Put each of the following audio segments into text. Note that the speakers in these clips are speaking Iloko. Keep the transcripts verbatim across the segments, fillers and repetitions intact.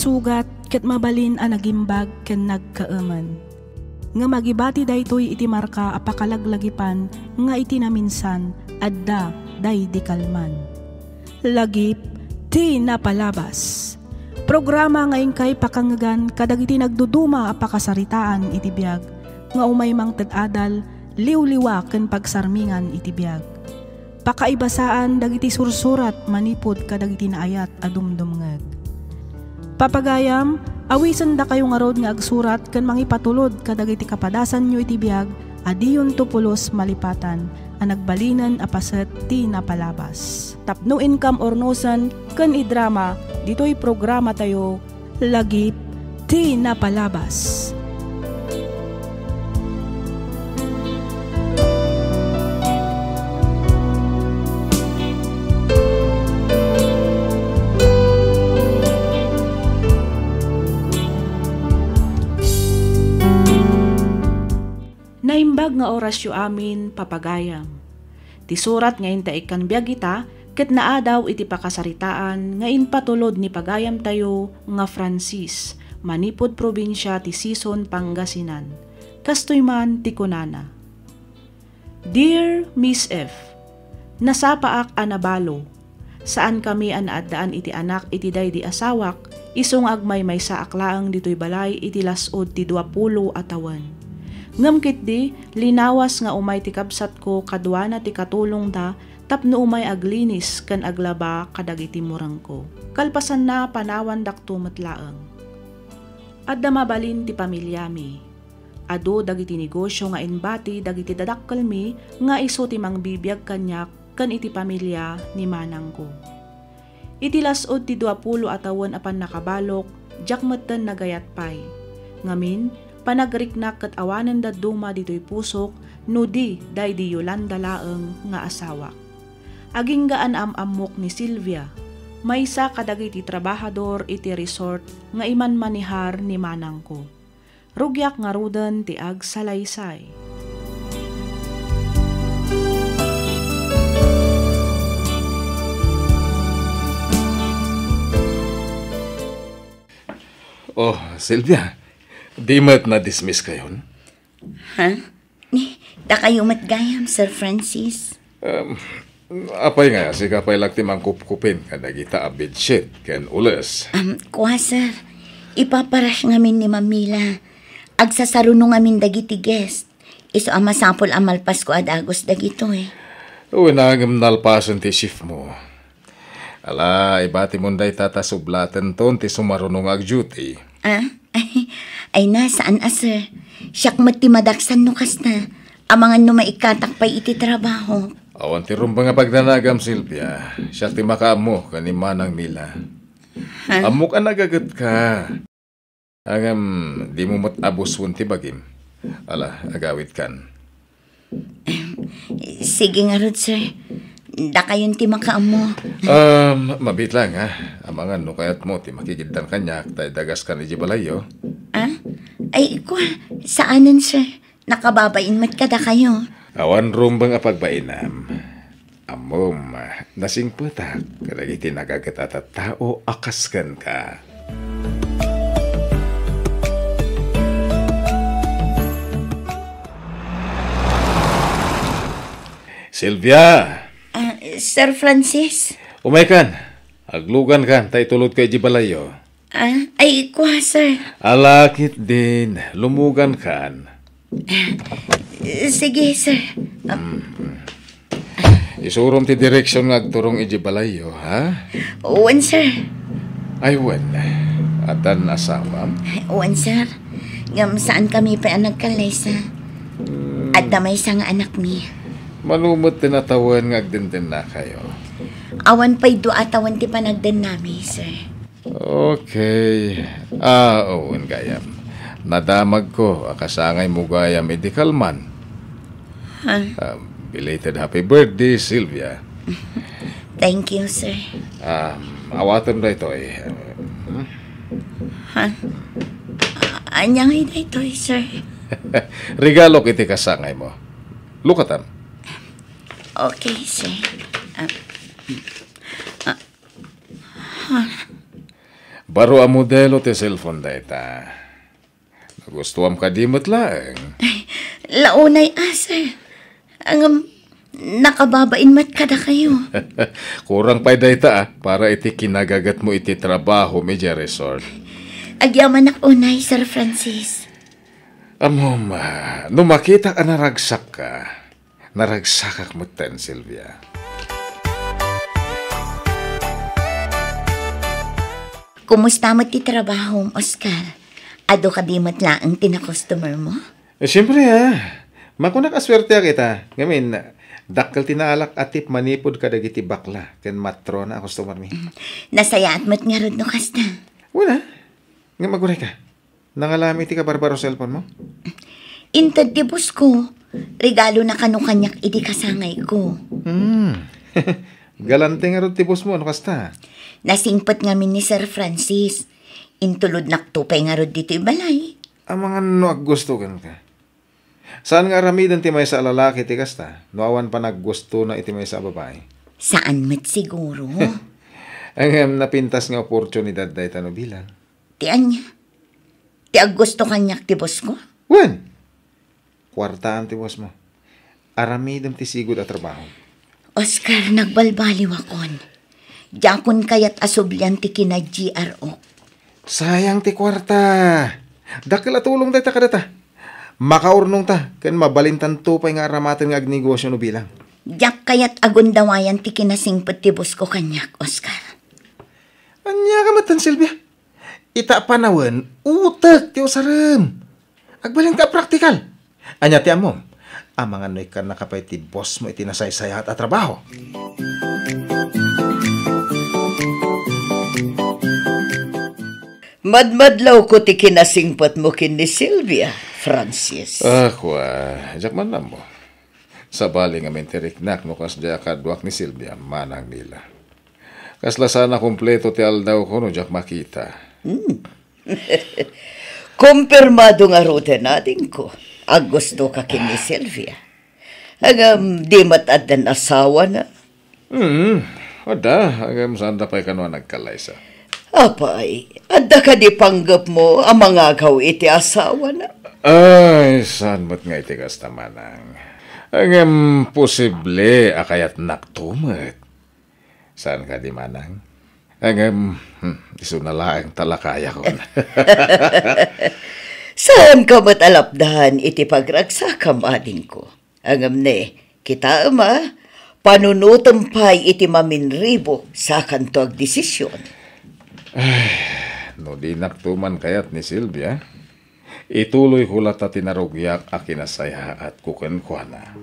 Sugat ket mabalin a nagimbag ken nagkaemen. Ngem agibati daytoy iti marka a pakalaglagipan nga iti naminsan, adda daydi kalman. Lagip ti napalabas. Programa nga inkay pakangngegan kadagiti nagduduma a pakasaritaan iti biag nga umay mangted adal, liwliwa ken pagsarmingan iti biag. Pakaibasaan dagiti sursurat manipud kadagiti naayat a dumdumngeg. Papagayam, awisendakayo ngarud nga agsurat ken mangipatulod kadagiti kapadasanyo iti biag a diyonto pulos malipatan a nagbalinen a paset ti napalabas. Tapno inkam urnosen ken idrama ditoy programatayo, Lagip ti Napalabas. Naimbag nga orasyo amin, papagayam. Ti surat nga inta ikkan biag ita ket naadaw iti pakasaritaan nga impatulod ni pagayamtayo nga Francis manipud probinsia ti Sison, Pangasinan. Kastoy man ti kunana, Dear Miss F, nasapaak a nabalo. Saankami a naaddaan iti anak iti daydi asawak, isu nga agmaymaysaak laeng ditoy balay iti las-ud ti duapulo a tawen. Ngem ketdi, linawas nga umay ti kabsatko kaduana ti katulongda tapno umay aglinis ken aglaba kadagiti murengko. Kalpasanna, panawandakto met laeng. Adda mabalin ti pamiliami. Adu dagiti negosio nga imbati dagiti dadakkelmi nga isu ti mangbibiag kaniak ken iti pamilia ni manangko. Iti las-ud ti duapulo a tawen a pannakabalok, diak metten nagayat pay. Ngamin, panagriknak ket awanen dadduma ditoy pusok no di daydi Yolanda laeng nga asawak. Agingga a naam-ammok ni Silvia, maysa kadagiti trabahador iti resort nga imanmanehar ni manangko. Rugiak ngaruden ti agsalaysay. Oh, Silvia, di met na-dismiss kayon? Ha? Ni, dakayo met gayam, Sir Francis. Um, apay nga, sika pay laeng ti mangkupkupin kadagita a bedsheet ken ules. Um, kua, sir. Ipaparash ngamin ni Ma'am Mila. Agsasaruno ngamin dagiti guest. Isu a masapul a malpasko a dagus dagitoy. Wen, ngem nalpasen ti shift mo. Ala, ibatimon dayta ta sublatenton ti sumaruno nga ag-duty. Ah? Ay, ay na, saan a, sir? Siak met ti madaksan no kasta. Amangan no maikkatak pay iti trabaho. Awan ti rumbeng a pagdanagam, Silvia. Siak ti makaammo ken ni Manang Mila. Ha? Ammok a nagagetka. Ngem, dimo met abusuen ti bagim. Ala, agawidkan. Sige ngarud, sir. Dakayon ti makaammo. Um, mabiit laeng, ha? Amangan no kayatmo ti makigiddan kaniak ta idagaskan idiay balayyo. Ah? Ay, kua, saanen, sir. Nakababain met kadakayo. Awan rumbeng a pagbainam. Ammom, nasingpetak kadagiti nagaget a tattao a kas kenka. Silvia! Ah, Sir Francis? Umaykan. Aglugankan ta itulodka idiay balayyo. Ah, ay, kua, sir. Ala ketdin, lumugankan. Sige, sir. Ah. Mm. Isurom ti direksion nga agturong idiay balayyo, ha? Wen, sir. Ay, wen. Addan asawam? Wen, sir. Ngem saankami pay a nagkallaysa. Hmm. Adda maysa nga anakmi. Mano met ti natawen nga agdendennakayo? Awan pay dua a tawen ti panagdennami, sir. Okay. Ah, wen gayam. Nadamagko a kasangaymo gayam idi kalman. Ha? Ah, belated happy birthday, Silvia. Thank you, sir. Ah, awatem daytoy. Hmm? Ha? Ah, ania ngay daytoy, sir? Regalok iti kasangaymo. Lukatam. Okay, sir. Ah, ah, ha? Baro a modelo ti cellphone dayta. Nagustuam kadi met laeng? Ay, launay a, sir. Ngem, nakababain met kadakayo. Kurang pay dayta, a, para iti kinagagatmo iti trabahom idiay resort. Agyamanak unay, Sir Francis. Ammom, a, no makitak a naragsakka, naragsakak metten, Sylvia. Kumusta met ti trabahom, Oscar? Adu kadi met laeng ti na-customer mo? Eh, siempre, a. Makunak a suerteak ita. Ngamin, dakkel ti naalak a tip manipud kadagiti bakla ken matrona a customer mi. Mm. Nasayaat met ngarud no kasta. Wen a. Ngem agurayka. Nangalam iti kabarbaro cellphone mo? Inted ti boss ko. Regalona kano kaniak idi kasangayko. Hmm. Galante ngarud ti boss mo, no kasta? Nasingpet ngamin ni Sir Francis. Intulodnakto pay ngarud ditoy balay. Amangan no aggusto kenka. Saan nga aramiden ti maysa a lalaki ti kasta, no awan panaggustona iti maysa a babai? Saan met siguro. Ngem napintas nga oportunidad dayta no bilang. Ti ania? Ti aggusto kaniak ti boss ko? Wen, kuartaam ti boss mo. Aramidem ti sigud a trabaho. Oscar, nagbalbaliwakon. Diakon kayat a sublian ti kina-G R O. Sayang ti kuarta. Dakkel a tulong dayta kadata. Makaurnongta ken mabalintanto pay nga aramaten nga agnegosio no bilang. Diak kayat a gundawayan ti kinasingpet ti boss ko kaniak, Oscar. Ania ka metten, Sylvia? Ita a panawen, utek ti usarem. Agbalinka a praktikal. Ania ti ammom? Amangan no ikkannaka pay ti boss mo iti nasaysayaat a trabaho. Madmadlawko ti kinasingpetmo ken ni Sylvia, Francis. Ah, kua, diak man ammo. Sabali ngamin ti riknak no kasdiay a kaduak ni Sylvia, Manang Mila. Kasla saan a kompleto ti aldawko no diak makita. Hmm. Kompirmado ngaruden, adingko. Aggustoka ken ni Sylvia. Ngem, di met addan asawana? Hmm, adda, ngem saanda pay kano a nagkalaysa. Apay, adda kadi panggepmo a mangagaw iti asawana? Ay, saan met nga iti kasta, Manang. Ngem, posible a kayatnakto met. Saan kadi, Manang? Ngem, hmm, isuna laeng talakayakon. Saanka met a lapdan iti pagragsakam, adingko. Ngem ne, kitaem a, panunotem pay iti maminribo, sakanto agdesision. Ay, no dinakto man kayat ni Sylvia, ituloyko latta ti narugiak a kinasayaatko kenkuana.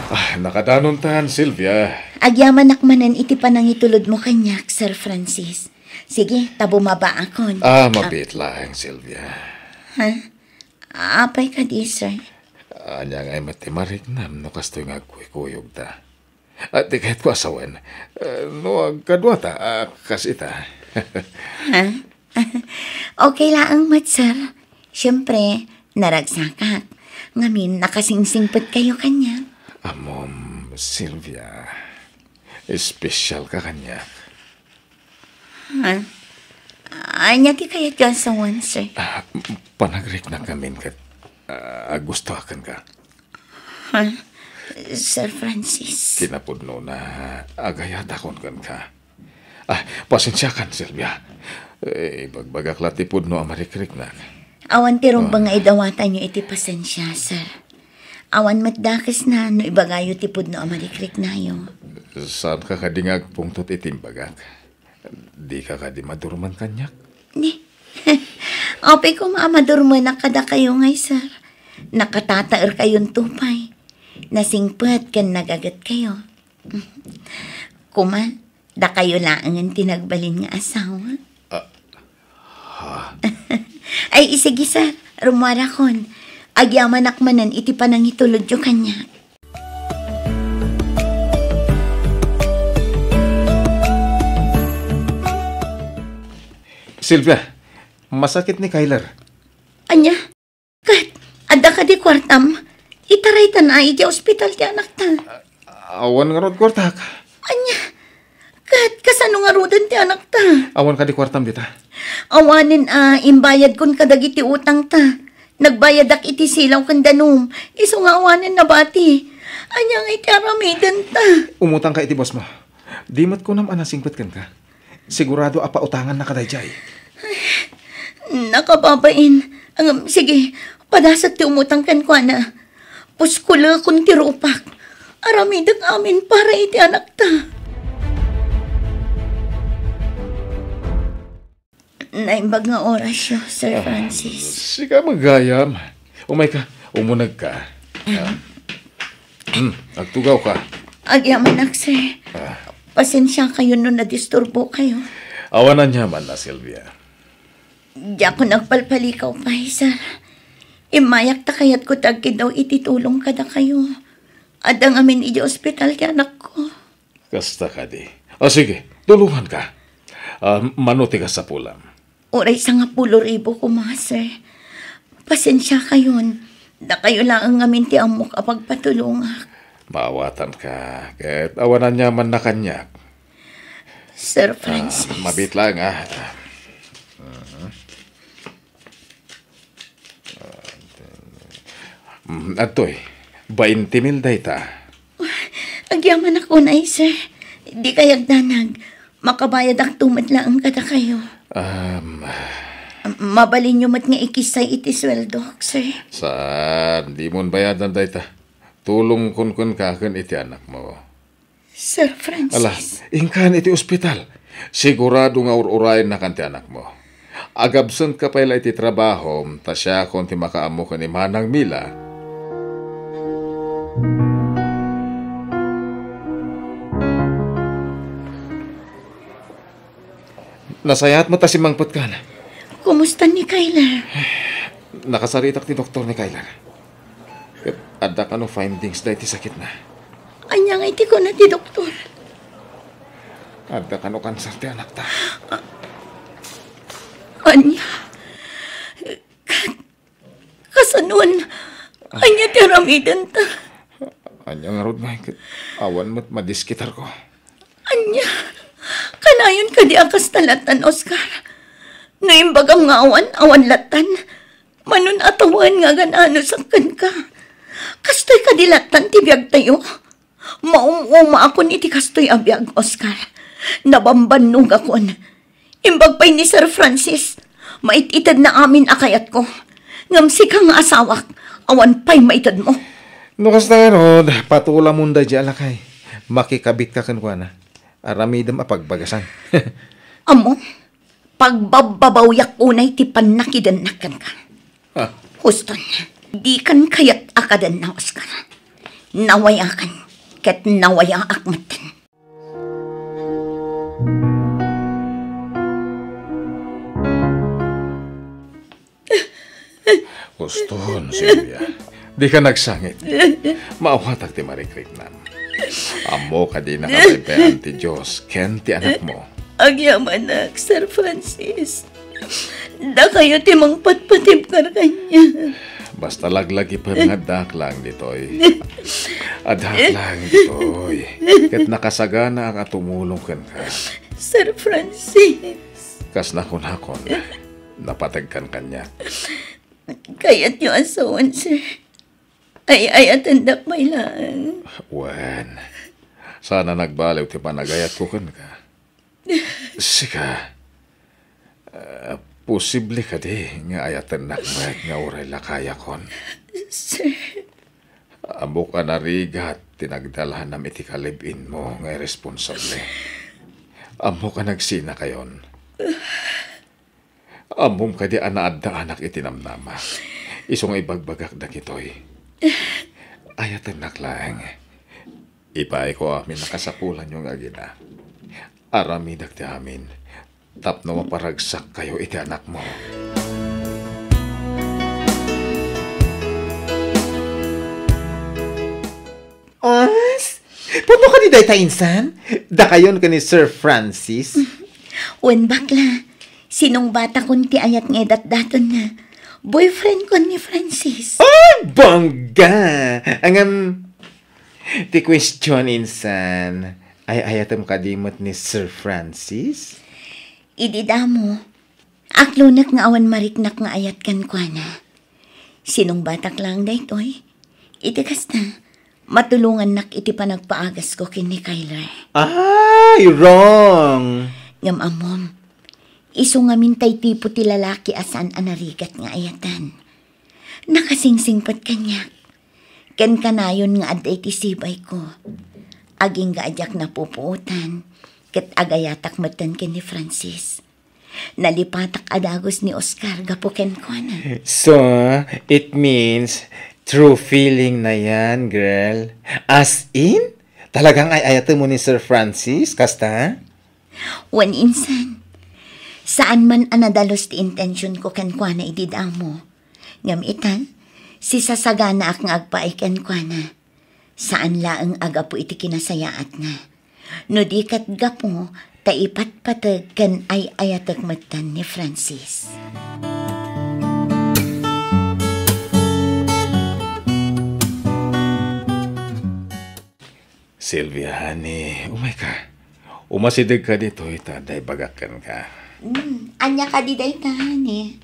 Ah, nakadanontan, Sylvia. Agyamanak manen iti panangitulodmo kaniak, Sir Francis. Sige, ta bumabaakon. Ah, mabiit laeng, Sylvia. Ha? Apay kadi, sir? Ania ngay met ti mariknam no kastoy nga agkuykuyogta? Ah, ti kayatko a sawen, ah, no agkaduata, ah, kas ita. Ha? Okay laeng met, sir. Siyempre, naragsakak. Ngamin, nakasingsingpetkayo kaniak. Ammom, Sylvia, espesyalka kaniak. Ha? Ania ti kayatyo a sawen, sir? Ah, panagriknak ngamin ket, ah, aggustoak kenka. Ha? Sir Francis. Kinapudnona, agayatakon kenka. Ah, pasensiakan, Sylvia. Eh, ibagbagak la ti pudno a marikriknak. Awan ti rumbeng nga idawatanyo iti pasensia, sir. Awan met dakesna no ibagayo ti pudno a marikriknayo. Saanka kadi nga agpungtot iti imbagak? Dika kadi madurman kaniak? Ni, apay koma a madurmanak kadakayo ngay, sir. Nakatataerkayonto pay. Nasingpet ken nagagetkayo. Koma, dakayo laengen ti nagbalin nga asawa. Ah, ha? Ay, sige, sir. Rummuarakon. Agyamanak manen iti panangitulodyo kaniak. Sylvia, masakit ni Kyler. Ania? Ket, adda kadi kuartam? Itaraytan a iti ospital ti anakta. Awan ngarud kuartak. Ania? Ket kasano ngaruden ti anakta? Awan kadi kuartam dita. Awanen a imbayadkon kadagiti utangta. Nagbayadak iti silaw ken danum. Isu nga awanen nabati. Ania nga iti aramidenta? Umutangka iti bossmo. Di met kunam a nasingpet kenka. Sigurado a pautangannaka daydiay. Nakababain. Ngem, sige, padasek ti umutang kenkuana. Puskulekon ti rupak. Aramidek amin para iti anakta. Naimbag nga orasyo, Sir Francis. Sika met gayam. Umayka, umunegka. Ah. Hmm, agtugawka. Agyamanak, sir. Ah. Pasensiakayon no nadisturbokayo. Awan aniamanna, Sylvia. Diakon agpalpalikaw pay, sir. Immayak ta kayatko ti agkiddaw iti tulong kadakayo. Adda ngamin idiay ospital ti anakko. Kasta kadi. O sige, tulonganka. Ah, mano ti kasapulam? Uray sangapulo ribu koma, sir. Pasensiakayon. Dakayo laeng ngamin ti ammok a pagpatulongak. Maawatanka, ket awan aniamanna kaniak. Sir Francis. Ah, mabiit laeng, ah. Mhm. Mm, adtoy, bainte mil dayta. Agyamanak unay, sir. Dikay agdanag. Makabayadakto met laeng kadakayo. Um, Mabalinyo met nga ikissay iti sueldok, sir. Saan, dimon bayadan dayta. Tulongkon kenka ken iti anakmo. Sir Francis. Ala, inkan iti ospital. Sigurado nga ur-urayennakan ti anakmo. Agabsenka pay la iti trabahom, ta siakon ti makaammo ken ni Manang Mila. Nasayaat met a simmangpetkan. Kumusta ni Kyler? Nakasaritak ti doktor ni Kyler. Ket adda kano findings daydi sakitna. Ania nga iti kuna ti doktor? Adda kano kanser ti anakta. Ania? Kasanon? Ania ti aramidenta? Ania ngarud nga ket awan met madiskitarko. Ania? Kanayon kadi a kasta lattan, Oscar? No imbagam nga awan, awan lattan. Manon a tawen nga agan-anosak kenka. Kastoy kadi lattan ti biagtayo? Maum-umaakon iti kastoy a biag, Oscar. Nabambannogakon. Imbag pay ni Sir Francis, mait-itedna amin a kayatko. Ngem sika nga asawak, awan pay maitedmo. No kasta ngarud, patulamon daydiay a lakay. Makikabitka kenkuana. Aramidem a pagbagasan. Ammom, pagbabbabawiak unay ti pannakidennak kenka. Ah. Houston, dikan kayat a kadenna, Oscar. Nawayakan, ket nawayaak metten. Houston, Sylvia. Dika nagsangit. Maawatak ti marikriknam. Ammok a dina kabaybay-an ti Dios ken ti anakmo. Agyamanak, Sir Francis. Dakayo ti mangpatpatibkar kaniak. Basta laglagipen nga addaak laeng ditoy. Addaak laeng ditoy. Ket nakasaganaak a tumulong kenka. Sir Francis. Kas nakunakon, napategkan kaniak. Kayatyo a sawen, sir. Ay-ayatendak pay laeng. Wen, saan a nagbaliw ti panagayatko kenka. Sika, ah, posible kadi nga ayatennak met nga uray lakayakon? Sir. Ammok a narigat ti nagdalanam iti kalib-inmo nga irresponsable. Ammok a nagsinakayon. Ammom kadi a naaddaanak iti namnama. Isu nga ibagbagak dagitoy. Ayatennak laeng. Ipaayko amin a kasapulanyo nga agina. Aramidek ti amin tapno maparagsakkayo iti anakmo. Os, pudno kadi dayta insan? Dakayon ken ni Sir Francis? Wen, bakla, sinungbatakon ti ayat nga idatdatonna. Boyfriend ko ni Francis. Ay, bangga! Ngem, ti question insan, ay-ayatem kadi met ni Sir Francis? Idi damo, aklonek nga awan mariknak nga ayat kenkuana. Sinungbatak laeng daytoy. Iti kasta, matulongannak iti panagpaagasko ken ni Kyler. Ay, wrong! Ngem ammom, isu ngamin tay tipo ti lalaki a saan a narigat nga ayatan. Nakasingsingpet kaniak. Ken kanayon nga adda iti sibayko. Agingga a diak napupuotan, ket agayatak metten ken ni Francis. Nalipatak a dagus ni Oscar gapu kenkuana. So, it means true feeling na yan, girl. As in? Talagang ay-ayatem mo ni Sir Francis, kasta? Wen insan. Saan man a nadalus ti intention ko kenkuana idi damo. Ngem ita, sisasaganaak nga agpaay kenkuana. Saan laeng a gapu iti kinasayaatna. No di ket gapu ta ipatpateg ken ay-ayatek metten ni Francis. Sylvia, honey, umayka. Umasidegka ditoy ta adda ibagak kenka. Mm, ania kadi dayta, honey?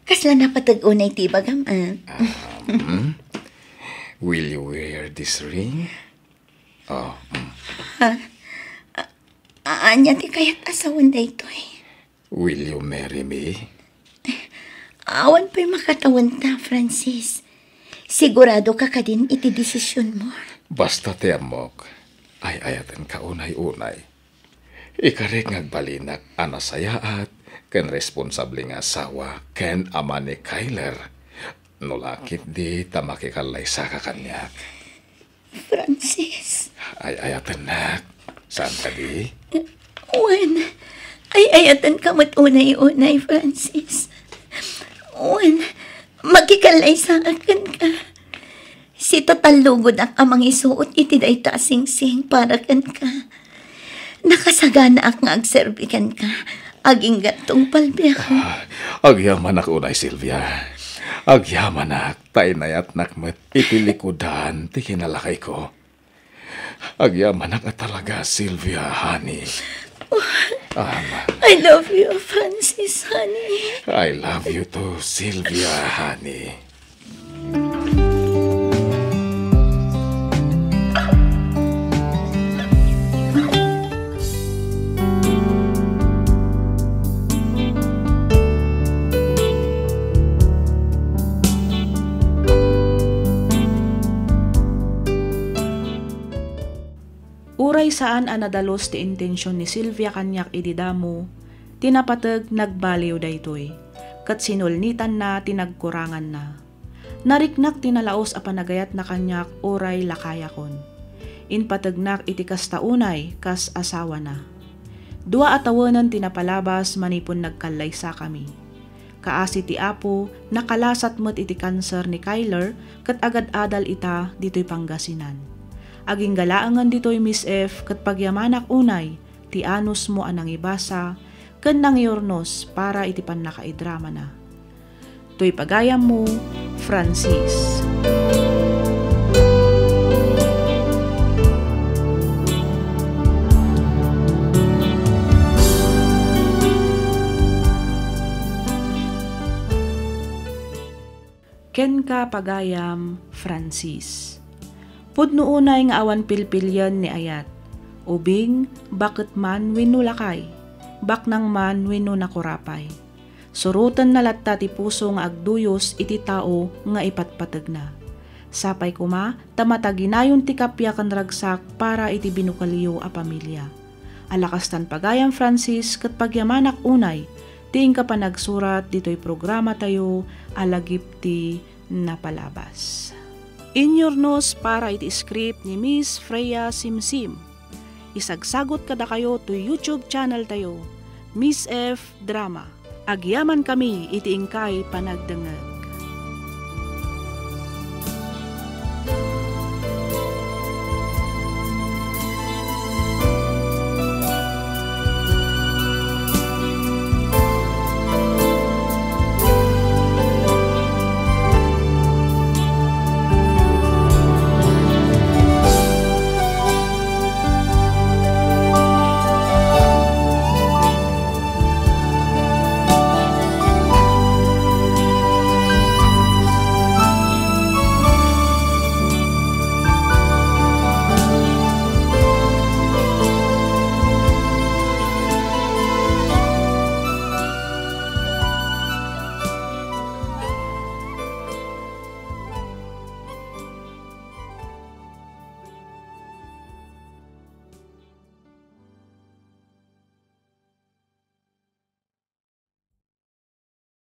Kasla napateg unay ti ibagam, ah? Um, will you wear this ring? Oh, mm. Ha? A-, ania ti kayat a sawen daytoy? Will you marry me? Awan pay makatawenta, Francis. Sigurado ka kadin iti desisyonmo? Basta ti ammok, ay-ayatenka unay-unay. Ikarik nga agbalinak a nasayaat ken responsable nga asawa ken ama ni Kyler. No la ketdi ta makikallaysaka kaniak. Francis. Ay-ayatennak. Saan kadi? Wen, ay-ayatenka met unay-unay, Francis. Wen, makikallaysaka kenka. Sitatallugodak a mangisuot iti dayta a singsing para kenka. Nakasaganaak nga agserbi kenka. Agingga tungpal, biag. Ah, agyamanak unay, Sylvia. Agyamanak. Ta inayatnak met iti likudan ti kinalakayko. Agyamanak a talaga, Sylvia, honey. Um, I love you, Francis, honey. I love you too, Sylvia, honey. Uray saan a nadalus ti intension ni Sylvia kaniak idi damo, ti napateg nagbaliw daytoy, ket sinulnitanna ti nagkuranganna. Nariknak ti nalaus a panagayatna kaniak uray lakayakon. Impategnak iti kasta unay kas asawana. Dua a tawenen ti napalabas manipun nagkallaysakami. Kaasi ti Apo, nakalasat met iti kanser ni Kyler ket agad-adal ita ditoy Pangasinan. Agingga laengen ditoy, Miss F, ket pagyamanak unay ti anusmo a nangibasa ken nangiurnos para iti pannakaidramana. Toy pagayammo, Francis. Kenka, pagayam, Francis. Pudno unay nga awan pilpilian ni ayat, ubing, baket man wenno lakay, baknang man wenno nakurapay. Surotenna latta ti puso nga agduyos iti tao nga ipatpategna. Sapay koma ta mataginayon ti kappia ken ragsak para iti binukelyo a pamilia. Ala kastan, pagayam Francis, ket pagyamanak unay ti inka panagsurat ditoy programatayo a Lagip ti Napalabas. Inyurnos para iti script ni Miss Freya Simsim. Isagsagut kadakayo toy YouTube channel tayo, Miss F Drama. Agyamankami iti inkay panagdengngeg.